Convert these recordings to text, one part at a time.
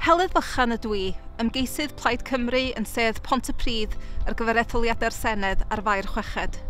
Heledd Fychan ydw i, ymgeisydd Plaid Cymru yn sedd Pontypridd ar gyfer etholiadau'r Senedd ar Fai'r Chweched.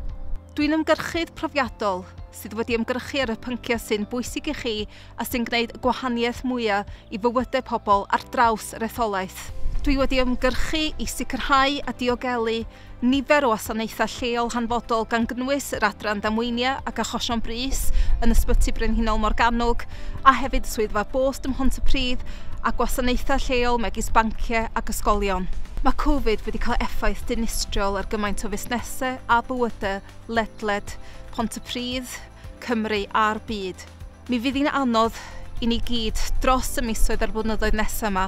Dwi'n ymgyrchydd profiadol sydd wedi ymgyrchu ar y pynciau sy'n bwysig i chi a sy'n gwneud y gwahaniaeth mwyaf i fywydau pobl ar draws yr etholaeth. Dwi wedi ymgyrchu i sicrhau a diogelu nifer o wasanaethau lleol hanfodol gan gynnwys yr adran damweiniau ac achosion brys yn Ysbyty Brenhinol Morgannwg a hefyd swyddfa bost ym Mhontypridd a gwasanaethau lleol megis banciau ac ysgolion. Mae Covid wedi cael effaith dinistriol ar gymaint o fusnesau a bywydau ledled Pontypridd, Cymru a'r byd. Mi fydd hi'n anodd i ni gyd dros y misoedd a'r blynyddoedd nesaf yma,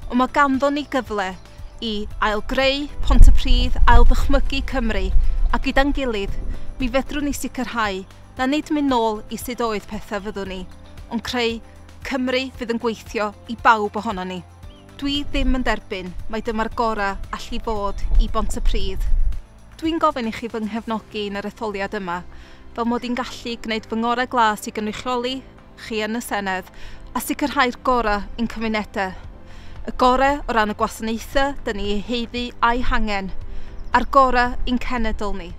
ond mae ganddon ni gyfle i ail-greu Pontypridd, ail-ddychmygu Cymru, a gyda'n gilydd, mi fedrwn ni sicrhau na nid mynd nôl i sut oedd pethau fyddwn ni, ond creu Cymru fydd yn gweithio i bawb ohono ni. Dwi ddim yn derbyn mai dyma'r gorau allu fod i Bontypridd. Dwi'n gofyn i chi fy nghefnogi yn yr etholiad yma, fel mod i'n gallu gwneud fy ngorau glas i gynrychioli chi yn y Senedd a sicrhau'r gorau i'n cymunedau. Y gorau o ran y gwasanaethau dyn ni eu haeddu a'u hangen, a'r gorau i'n cenedl ni.